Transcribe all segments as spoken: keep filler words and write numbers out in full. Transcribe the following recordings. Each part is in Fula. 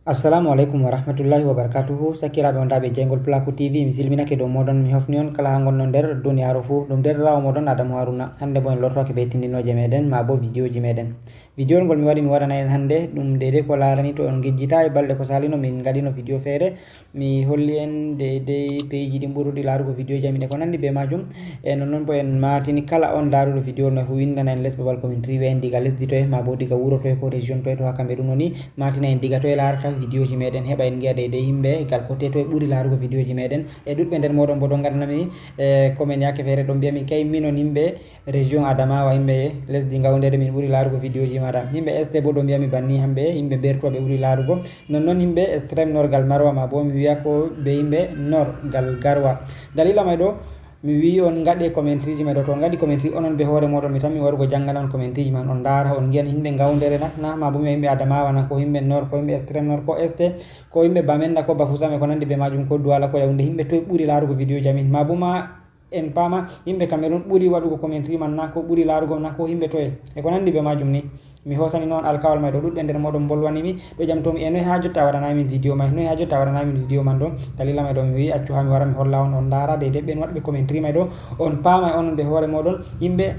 Assalamu aleykum wa rahmatullahi wa barakatuhu. Sakiraaɓe on daaɓe jeygol Plaku T V, mi silminake dow moɗon, mi hofni on kala haa ngonno nder duniyaaru fuu. Ɗum deerɗiraawo moɗon Adamu Haruna. Hannde bo en lortoake be tindinooje meɗen, maa bo vidiyooji meɗen. Vidiyowol ngol mi waɗi mi waɗana en hannde, ɗum deydey ko laarani to on ngejjita e balɗe ko saalino min ngaɗino vidiyo feere. Mi holli en deydey peeji ɗin ɓuruɗi laarugo vidiyooji amin e ko nanndi be maajum. E nonnon bo en maatini kala on laaruɗo vidiyowol may fuu winndana en les babal commentary, wi'a en diga lesdi toye, maa bo diga wuro toye ko région toye to haa Cameroun woni. Maatina en diga toye laarata vidiyooji meɗen, heɓa en ngi'a deydey yimɓe gal ko toye ɓuri laarugo vidiyooji meɗen. E ɗuɗɓe nder moɗon bo ɗon ngaɗana mi, e, comment yaake feere ɗon mbi'a mi kay minon yimɓe région Adamawa, yimɓe lesdi Ngawdere min ɓuri laarugo vidiyooji maɗa. Yimɓe Est bo ɗo mbi'a mi banni, hamɓe yimɓe Bertois ɓe ɓuri laarugo. Nonnon yimɓe Extrême Nord gal Maroua maa bo mi wi'a ko be yimɓe Nord gal Garoua. Dalila may ɗo, mi wi'i on ngaɗe commentaryji may ɗo. To on ngaɗi commentary onon be hoore moɗon, mi tammi warugo janngana on commentaryji man. On ndaara, on ngi'an yimɓe Ngawdere na, na maa bo mi wi'a yimɓe Adamawa na, ko yimɓe Nord, ko yimɓe Extrême Nord, ko Est, ko yimɓe Bamenda, ko Bafoussam e ko nanndi be maajum, ko Douala, ko Yaoundé. Yimɓe toye ɓuri laarugo vidiyooji amin? Maa bo ma en paama yimɓe Cameroun ɓuri waɗugo commentary man na, ko ɓuri laarugo na, ko yimɓe toye e ko nanndi be maajum ni. Mi hoosani noon alkawal may ɗo, ɗuɗɓe nder moɗon mbolwani mi ɗo ƴamto mi e noy haa jotta a waɗanaay min vidiyo may, noy haa jotta a waɗanaay min vidiyo man ɗo. Dalila may ɗo mi wi'i accu haa mi wara mi holla on, on ndaara deydey ɓen waɗɓe commentary may ɗo, on paama e onon be hoore moɗon yimɓe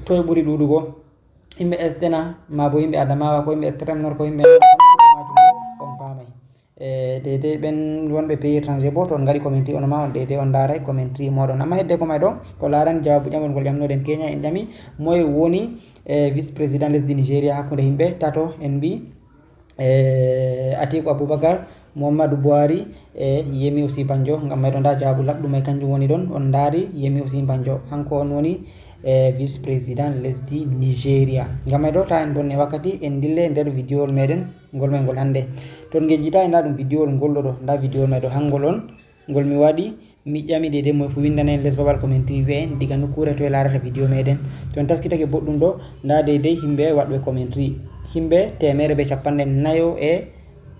toye ɓuri ɗuuɗugo. Yimɓe Est na, maa bo yimɓe Adamawa, ko yimɓe Extrême Nord, ko yimɓe Nord, on paamay. E deydey ɓen wonɓe pays étranger bo, to on ngaɗi commentary, onon maa on deydey on ndaaray commentary moɗon. Amma hedde ko may ɗo, ko laarani jawaabu ƴamol ngol ƴamnoɗen Kenya, en ƴami moye woni, e, vice président lesdi Nigeria hakkunde yimɓe tato, en mbi, e, Atiku Abubakar, Muhammadu Buhari e Yemi Osinbajo. Ngam may ɗo nda jawaabu laɓɗum may kanjum woni ɗon, on ndaari Yemi Osinbajo, hanko on woni, e, vice président lesdi Nigeria. Ngam may ɗo ta en bonne wakkati, en ndille nder vidiyowol meɗen ngol may ngol hannde. To on ngejjitaay, nda ɗum vidiyowol ngol ɗo ɗo, nda vidiyowol may ɗo hangol on, ngol mi waɗi, mi ƴami deydey moye fuu winndana en les babal commentary, wi'a en diga nokkuure toye laarata vidiyo meɗen. To en taskitake boɗɗum ɗo, nda deydey yimɓe waɗɓe commentary. Yimɓe teemeere be cappanɗe nayo e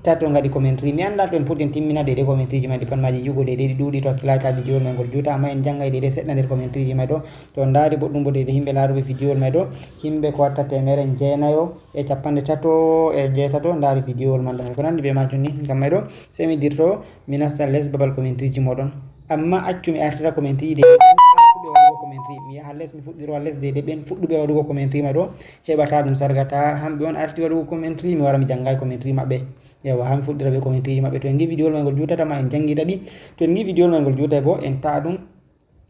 tato ngaɗi commentary. Mi annda to en puɗɗi en timmina deydey commentryji may ɗi pat maaji yi'ugo deydey ɗi ɗuuɗi, to hakkilaay ta vidiyowol may ngol juuta, amma en janngay deydey seɗɗa nder commentryji may ɗo. To on ndaari boɗɗum bo deydey yimɓe laaruɓe vidiyowol may ɗo, yimɓe ko watta teemeere njeenayo e cappanɗe tato e jeetato ndaari vidiyowol man ɗo. E ko nanndi be maajum ni, ngam may ɗo, sey mi dirto, mi nasta les babal commentryji moɗon. Amma accu mi artira commentryji deydey ɓen fuɗɗuɓe waɗugo commentary. Mi yaha les, mi fuɗɗiro les deydey ɓen fuɗɗuɓe waɗugo commentary may ɗo. Heɓa ta ɗum sarga, ta hamɓe on arti waɗugo commentary, mi wara mi janngay commentary maɓɓe. Yawa, haa mi fuɗɗira be commentryji maɓɓe. To en ngi vidiyowol may ngol juutata ma en janngita ɗi. To en ngi vidiyowol may ngol juutay bo, en ta'a ɗum,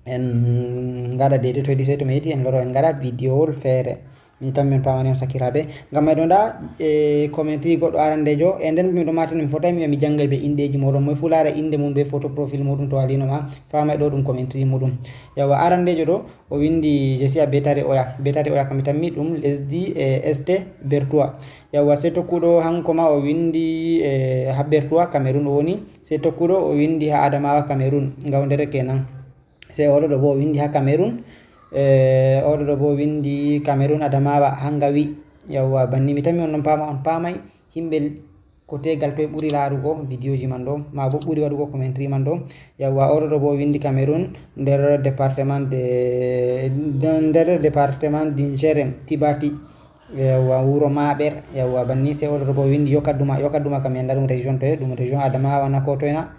en ngaɗa deydey toy ɗi, sey to mi yeti en loro en ngaɗa vidiyowol feere. Mi tammi on paamani on sakiraaɓe. Ngam may ɗo nda, e, commentary goɗɗo arandeejo, e nden miɗo matina mi fotay mi wi'a mi janngay be inɗeeji moɗon. Moye fuu laara innde mum be photo profil muɗum to waliino ma, faamay ɗo ɗum commentary muɗum. Yawa, arandeejo ɗo, o winndi je suis à Betare Oya. Betare Oya kam mi tammi ɗum lesdi, e, Est Bertois. Yawa, sey tokkuɗo hanko ma o winndi, e, ha Bertois, Cameroun o woni. Sey tokkuɗo o winndi ha Adamawa, Cameroun, Ngawdere kenan. Sey oɗo ɗo bo o winndi ha Cameroun, e, oɗo ɗo bo o winndi Cameroun, Adamawa, ha Ngawi. Yawa, banni mi tammi on ɗon paama, on paamay yimɓe ko tegal toy ɓuri laarugo vidiyooji man ɗo, maa bo ɓuri waɗugo commentary man ɗo. Yawwa, oɗo ɗo bo windi Cameroun nder département de, nder département d'Ingerem, Tibati. Yawwa, wuro Maɓer. Yawwa, banni sey oɗo ɗo bo windi Yokaduma. Yokaduma kam mi annda ɗum région toye, ɗum région Adamawa na ko toye na.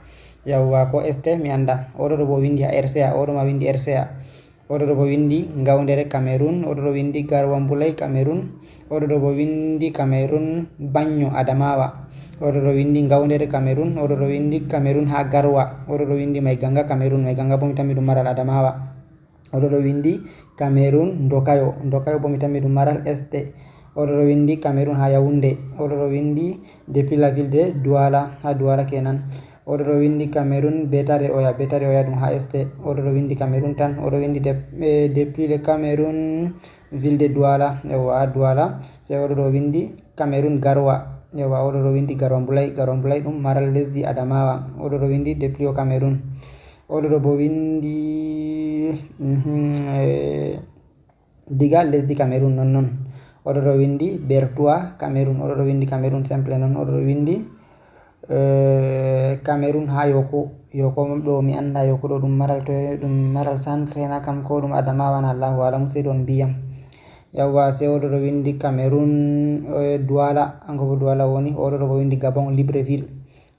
Yawwa, ko Est mi annda. Oɗo ɗo bo windi ha R C A, oɗo ma windi R C A. Oɗo ɗo bo windi Ngawdere Cameroun, oɗo ɗo windi Garwa Mbulay Cameroun, oɗo ɗo bo windi Cameroun Banyo Adamawa, oɗo ɗo windi Ngawdere Cameroun, oɗo ɗo windi Cameroun ha Garwa, oɗo ɗo windi Maiganga Cameroun, Maiganga bo mi tammi ɗum maral Adamawa. Oɗo ɗo windi Cameroun Ndokayo, Ndokayo bo mi tammi ɗum maral Est. Oɗo ɗo windi Cameroun ha Yaoundé, oɗo ɗo windi depuis la ville de Douala, ha Douala kenan. Oɗo ɗo windi Cameroun Betare Oya, Betare Oya ɗum ha Est. Oɗo ɗo windi Cameroun tan. Oɗo windi de, eh, depuis le Cameroun, ville de Douala. Yawwa, Douala. Sey oɗo ɗo windi Cameroun Garoua. Yawwa, oɗo ɗo windi Garoua Mbulay, Garoua Mbulay ɗum maral lesdi Adamawa. Oɗo ɗo windi depuis au Cameroun. Oɗo ɗo bo windi, mhm, eh, diga lesdi Cameroun non non. Oɗo ɗo windi Bertois Cameroun, oɗo ɗo windi Cameroun simple non, oɗo ɗo windi, eh, Cameroun ha Yoko. Yoko ɗo mi annda Yoko ɗo ɗum maral toye, ɗum maral centre na kam ko ɗum Adamawa na, Allahu alamu, sey to on mbiyam. Yawwa, se oɗo ɗo windi Cameroun, eh, Douala, hanko bo Douala woni. Oɗo ɗo bo windi Gabon, Libreville.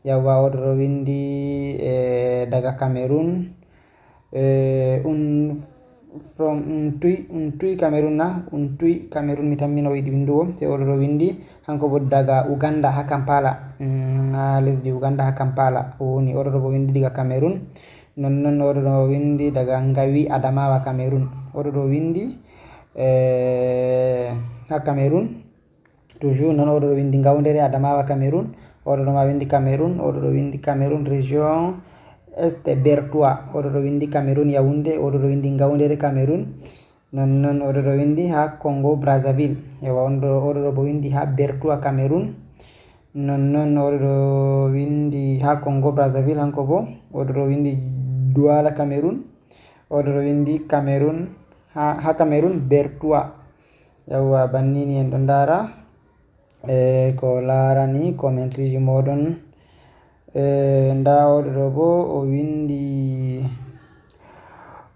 Yawwa, oɗo ɗo windi, eh, daga Cameroun. Eh, un from, un tui, un tui Cameroun na, un tui Cameroun, mi tammi no o yiɗi windugo. Se oɗo ɗo windi, hanko bo daga Uganda ha Kampala. Mm, ha lesdi Uganda ha Kampala o woni. Oɗo ɗo bo windi daga Cameroun. Non non oɗo ɗo windi daga Ngawi, Adamawa, Cameroun. Oɗo ɗo windi, eh, ha Cameroun. Toujours non oɗo ɗo windi Ngawdere, Adamawa, Cameroun. Oɗo ɗo ma windi Cameroun, oɗo ɗo windi Cameroun, région Est Bertois. Oɗo ɗo windi Cameroun, Yaoundé. Oɗo ɗo windi Ngawdere, Cameroun. Non non oɗo ɗo windi ha Congo Brazzaville. Ewa, on ɗo, oɗo ɗo bo windi ha Bertois, Cameroun. Non non oɗo ɗo windi ha Congo Brazzaville, hanko bo. Oɗo ɗo windi Douala, Cameroun. Oɗo ɗo windi Cameroun, ha, ha Cameroun, Bertois. Yawwa, bannini en ɗo ndara, e, ko larani commentaire ji moɗon. E, nda oɗo ɗo bo o windi,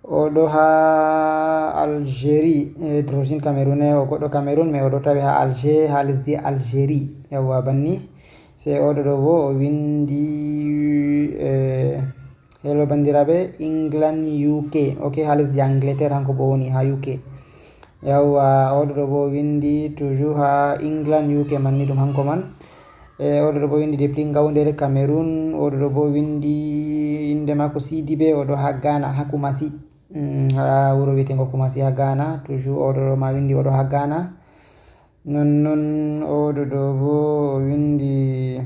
oɗo ha Algérie, e, d'origine camerounaise, o goɗɗo Cameroun, mais oɗo tawi ha Alger, ha lesdi Algérie. Yawwa, banni. Se oɗo ɗo bo o windi, e, hello bandiraɓe, England, U K. Ok, ha lesdi Angleterre hanko bo woni, ha U K. Yawwa, oɗo ɗo bo windi toujours ha England, U K man ni, ɗum hanko man. E, oɗo ɗo bo windi depuis Ngawdere, Cameroun. Oɗo ɗo bo windi inde makko Sidibe, oɗo ha Ghana, ha Kumasi. Mm, ha wuro wiyetengo Kumasi ha Ghana. Toujours oɗo ɗo ma windi oɗo ha Ghana. Non non oɗo ɗo bo o windi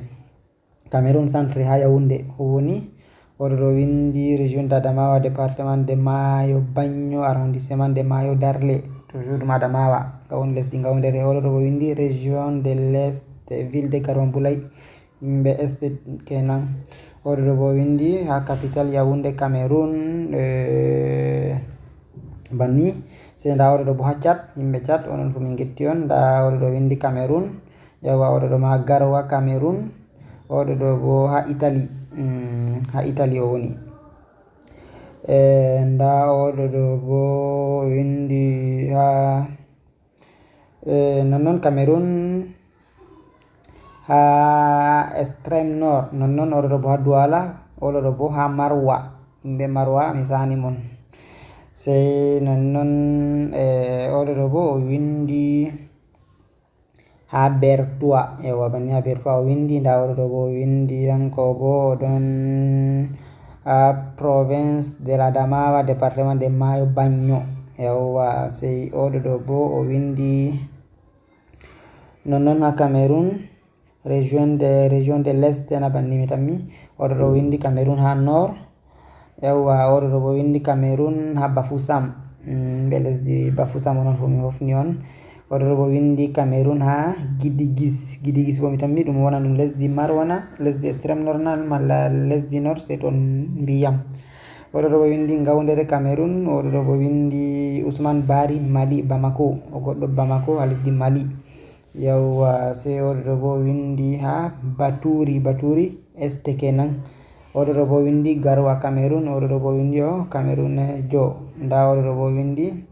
Cameroun Centre ha Yaoundé o woni. Oɗo ɗo windi région d'Adamawa, département de Mayo Bagno, arrondissement de Mayo Darlé. Toujours ɗum Adamawa, nga woni lesdi Ngawdere. Oɗo ɗo bo windi région de l'Est, ville de Garoua Mboulay, yimɓe Est kenan. Oɗo ɗo bo windi ha capitale Yaoundé, Cameroun. E, banni. Se nda oɗo ɗo bo ha Tchad, yimɓe Tchad, onon fu min getti on. Nda oɗo ɗo windi Cameroun. Yawwa, oɗo ɗo ma Garoua, Cameroun. Oɗo ɗo bo ha Italie. Mm, ha Italie o woni. E, nda oɗo ɗo bo windi ha, e, non non Cameroun ha extrême nord. Non non oɗo ɗo bo ha Douala, oɗo ɗo bo ha Maroua. Yimɓe Maroua, mi sani mon. Sey non non, e, oɗo ɗo bo o windi ha Bertois. Ewa, banni ha Bertois o windi, nda oɗo ɗo bo o windi, hanko bo o ɗon ha province de l'Adamawa, département de Mayo Bagno. Ewa, sey oɗo ɗo bo o windi non non ha Cameroun, région de, région de l'Est, na banni mi tammi. Oɗo ɗo windi Cameroun ha nord. Yawwa, oɗo ɗo bo windi Cameroun ha Bafoussam. Mm, ɓe lesdi Bafoussam onon fu mi hofni on. Oɗo ɗo bo windi Cameroun ha Gidigis. Gidigis bo mi tammi ɗum wonan ɗum lesdi Maroua na, lesdi extrême nord na, malla lesdi nord, sey to on mbi yam. Oɗo ɗo bo windi Ngawdere Cameroun. Oɗo ɗo bo windi Ousmane Bari Mali, Bamako. O goɗɗo Bamako ha lesdi Mali. Yawwa, sey oɗo ɗo bo windi ha Baturi, Baturi Est kenan. Oɗo ɗo bo windi Garoua Cameroun, oɗo ɗo bo windi o Cameroun jo. Nda oɗo ɗo bo windi,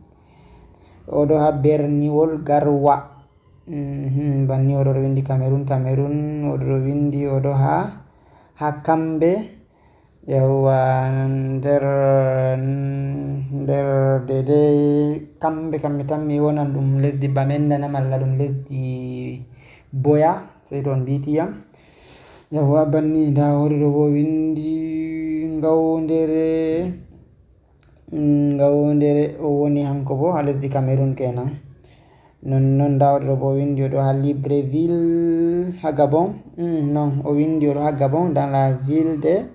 oɗo ha berniwol Garoua. Mhm, banni oɗo ɗo windi Cameroun, Cameroun, oɗo ɗo windi, oɗo ha, ha Kambe. Yawwa, nder, nder dede Kambe, Kambe tammi wonan ɗum lesdi Bamenda na, malla ɗum lesdi Boya, sey to on mbiti yam. Yawwa, banni nda oɗo ɗo bo windi Ngawdere. Mm, Ngawdere o woni hanko bo ha lesdi Cameroun kenan. Non non nda oɗo ɗo bo windi oɗo ha Libreville ha Gabon. Mm, non, o windi oɗo ha Gabon, dans la ville de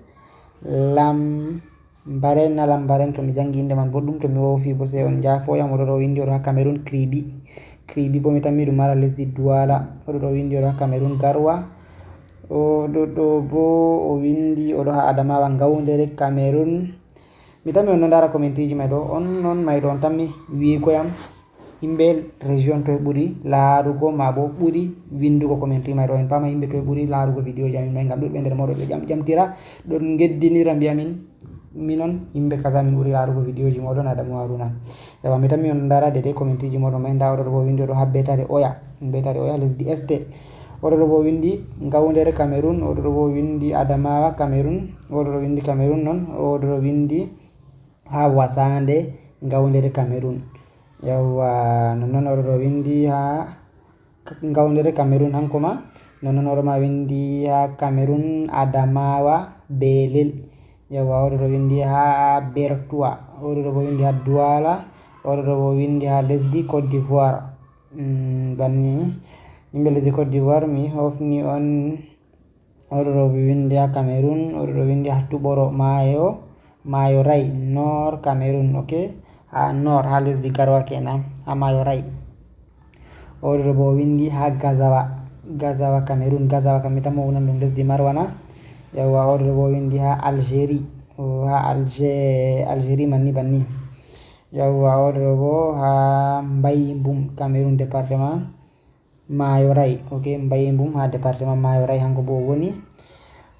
Lambaréné, na Lambaréné, to mi jangi inde man boɗɗum, to mi wofi bo sey on jafo yam. Oɗo ɗo windi oɗo ha Cameroun, Kribi. Kribi bo mi tammi ɗum mara lesdi Douala. Oɗo ɗo windi oɗo ha Cameroun, Garoua. Oɗo ɗo bo o windi oɗo ha Adamawa, Ngawdere, Cameroun. Mi tammi on no ndara commentiji may ɗo. On non may ɗo on tammi wiigo yam yimɓe région toye ɓuri laarugo ma bo ɓuri windugo commentiji may ɗo. En pama yimɓe toye ɓuri laarugo vidéoji amin may, ngam ɗuɗɓe nder moɗon ɓe ƴam-, ƴamtira, ɗon ngeddinira mbiya min Minon yimɓe kaza, min ɓuri laarugo vidéo ji moɗon, Adamu Haruna. Yawa, mi tammi on ndaara dede comment ji moɗon mai. Nda oɗo ɗo bo windi oɗo ha Betare Oya, Betare Oya lesdi Este. Oɗo ɗo bo windi Ngawdere Cameroun, oɗo ɗo bo windi Adamawa Cameroun, oɗo ɗo windi Cameroun non, oɗo ɗo windi ha Wasande Ngawdere Cameroun. Yawa, nonnon oɗo ɗo windi ha Ngawdere Cameroun hanko ma. Nonnon oɗo ma windi ha Cameroun Adamawa Belel. Yawa, oɗo ɗo windi ha Bertoua, oɗo ɗo bo windi ha Douala, oɗo ɗo bo windi ha lesdi Côte d'Ivoire. Mm, banni yimɓe lesdi Côte d'Ivoire mi hofni on. Oɗo ɗo windi ha Cameroun, oɗo ɗo windi ha Tuɓoro Maayo, Maayo Ray, Nord Cameroun, ok? Ha Nord, ha lesdi Garoua kenan, ha Maayo Ray. Oɗo ɗo bo windi ha Gazawa, Gazawa Cameroun, Gazawa kam mi tammo wonan ɗum lesdi Marwa na. Yawa, oɗo ɗo bo windi ha Algérie, o, ha Algé-, Algérie manni banni. Yawa, oɗo ɗo bo ha Mbayimbum, Cameroun département Maayo Ray, ok, Mbayimbum ha département Maayo Ray hanko bo o woni.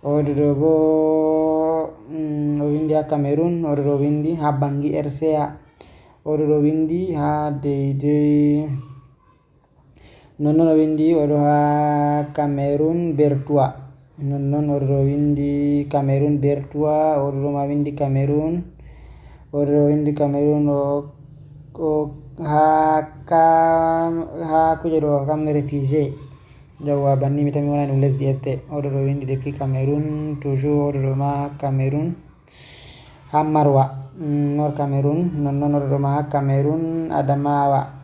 Oɗo ɗo bo, mm, o windi ha Cameroun, oɗo ɗo windi ha Bangui R C A. Oɗo ɗo windi ha deydey, nonnon o windi oɗo ha Cameroun Bertoua. Nonnon oɗo ɗo windi Cameroun Bertoua, oɗo ɗo ma windi Cameroun. Oɗo ɗo windi Cameroun o, o ha ka, ha kuje ɗo kam réfugié. Yawwa, banni mi tammi wonani ɗum lesdi Este. Oɗo ɗo windi depuis Cameroun, toujours oɗo ɗo ma Cameroun. Ha Marwa, mm, Nord Cameroun, nonnon oɗo ɗo ma ha Cameroun, Adamawa.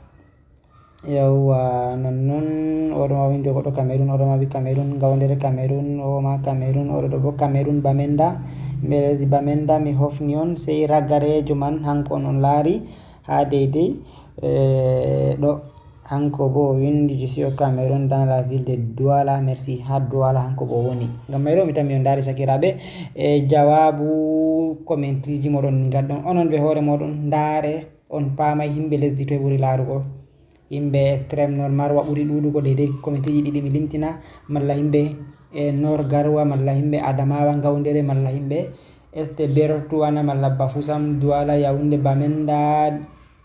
Yawwa, nonnon oɗo ma windi goɗɗo Cameroun, oɗo ma wi Cameroun, Ngawdere Cameroun, o ma Cameroun, oɗo ɗo bo Cameroun Bamenda. Yimɓe lesdi Bamenda, mi hofni on, sey ragareejo man, hanko on on laari ha deydey, eh, ɗo. Hanko bo o windi, "Je suis au Cameroun, dans la ville de Douala, merci." Ha Douala hanko bo o woni. Ngam may ɗo mi tammi on ndaari sakiraaɓe, e jawaabu commentaire ji moɗon ngaddon. Onon be hoore moɗon ndaare, on paamay yimɓe lesdi toy ɓuri laarugo. Yimɓe extrême nord Marwa ɓuri ɗuuɗugo deydey commentaire ji ɗiɗi mi limtina, malla yimɓe, e, nord Garoua, malla yimɓe Adamawa Ngawdere, malla yimɓe Este Bertoua na, malla Bafoussam, Douala, Yaoundé, Bamenda.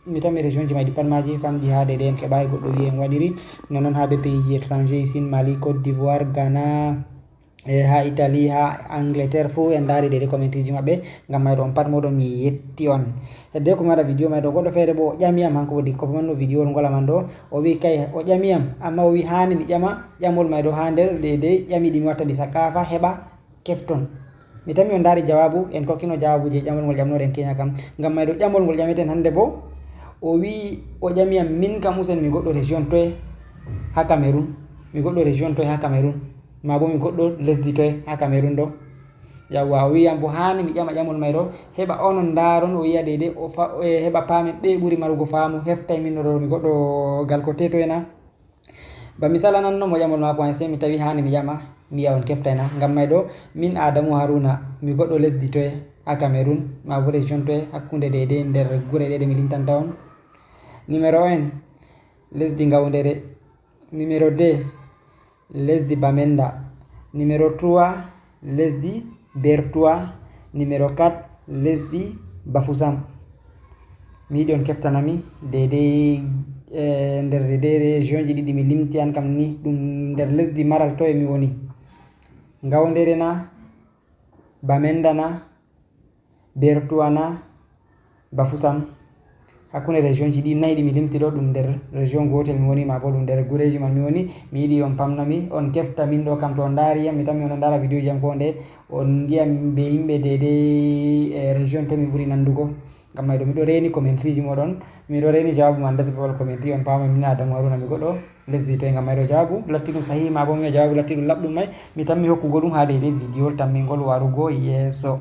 Mi tammi région ji may ɗi pat maaji famɗi ha deydey en keɓaay goɗɗo wi'e en waɗiri. Nonnon ha be pays ji étranger, Chine, Mali, Côte d'Ivoire, Ghana, e ha Italie, ha Angleterre fuu en ndaari deydey commentaire ji maɓɓe. Ngam may ɗo on pat moɗon mi yetti on. Hedde ko mi waɗa vidéo may ɗo goɗɗo feere bo o ƴami am hanko bo di ko manno vidéo ngol aman ɗo. O wi kay o ƴami am amma o wi haani mi ƴama ƴamol may ɗo ha nder deydey ƴami ɗi mi watta ɗi sakafa heɓa kefton. Mi tammi on ndaari jawaabu, en kokkino jawaabu je ƴamol ngol ƴamnoɗen keña kam. Ngam may ɗo ƴamol ngol ƴameten hannde bo, o wi, o ƴami am, min kam Usain mi goɗɗo région toye ha Cameroun? Mi goɗɗo région toye ha Cameroun? Ma bo mi goɗɗo lesdi toye ha Cameroun ɗo? Yawwa, o wi am bo haani mi ƴama ƴamol may ɗo, heɓa onon ndaaron, o yi'a deydey, o fa-, e heɓa paamen ɓe ɓuri marugo faamu, heftay min ɗo mi goɗɗo gal ko tetoye na? Ba mi salananno mo ƴamol maako an, sey mi tawi haani mi ƴama, mi yi'a on keftayna. Ngam may ɗo, min Adamu Haruna, mi goɗɗo lesdi toye ha Cameroun, ma bo région toye, hakkunde deydey nder gure ɗe ɗe mi limtanta on. Numéro un, lesdi Ngawdere. Numéro deux, lesdi Bamenda. Numéro trois, lesdi Bertoua. Numéro quatre, lesdi Bafoussam. Mi yiɗi on keftanami deydey, eh, nder deydey région ji ɗiɗi mi limti an kam ni, ɗum nder lesdi maral toye mi woni? Ngawdere na, Bamenda na, Bertoua na, Bafoussam? Hakkunde région ji ɗi nayi ɗi mi limti ɗo, ɗum nder région gootel mi woni, ma bo ɗum nder gureeji man mi woni. Mi yiɗi on pamnami, on kefta min ɗo kam to on ndaari yam, mi tammi on ndaara vidéo ji am ko nde, on ngi'a be yimɓe deydey, eh, région to mi ɓuri nandugo. Ngam may ɗo miɗo reeni commentaire ji moɗon, miɗo reeni jawaabu man ndesa babal commentaire on paama min Adamu Haruna mi goɗɗo lesdi toye. Ngam may ɗo jawaabu latti ɗum sahihi ma bo mi jawaabu latti ɗum laɓɗum may, mi tammi hokkugo ɗum ha deydey vidéo tammingol warugo yeeso.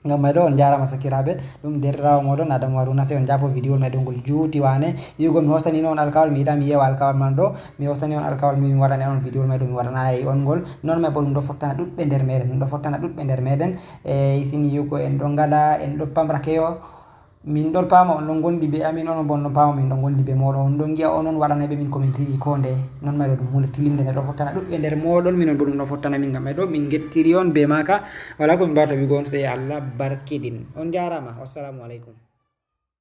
Ngam may ɗo on njaaraama sakiraaɓe, ɗum deerɗiraawo mooɗon Adamu Haruna, sey on njaafo vidéo may ɗo ngol juuti waane. Wi'ugo mi hoosanino on alkawal, mi yiɗaa mi yeewa alkawal man ɗo. Mi hoosani on alkawal, mi, mi waɗani on vidéo may ɗo mi waɗanaayi on ngol. Non may bo ɗum ɗo fottana ɗuɗɓe nder meeɗen, ɗum ɗo fottana ɗuɗɓe nder meeɗen. E sini yi'ugo en ɗo ngaɗa, en ɗo pamra keyo. Min ɗon paama on ɗon gondi be amin, onon bo on ɗon paama min ɗon gondi be mooɗon. On ɗon ngi'a onon waɗanayɓe min komentriiji koo ndeye. Non may ɗo ɗum huunde tilinde, nde ɗon fottana ɗuɗɓe nder mooɗon, minon bo ɗum ɗon fottana min. Ngam may ɗo min ngettiri on be maaka. Walaa ko min mbaawata wi'ugo on sey Allah barkiɗin. On njaaraama. Wassalamu aleykum.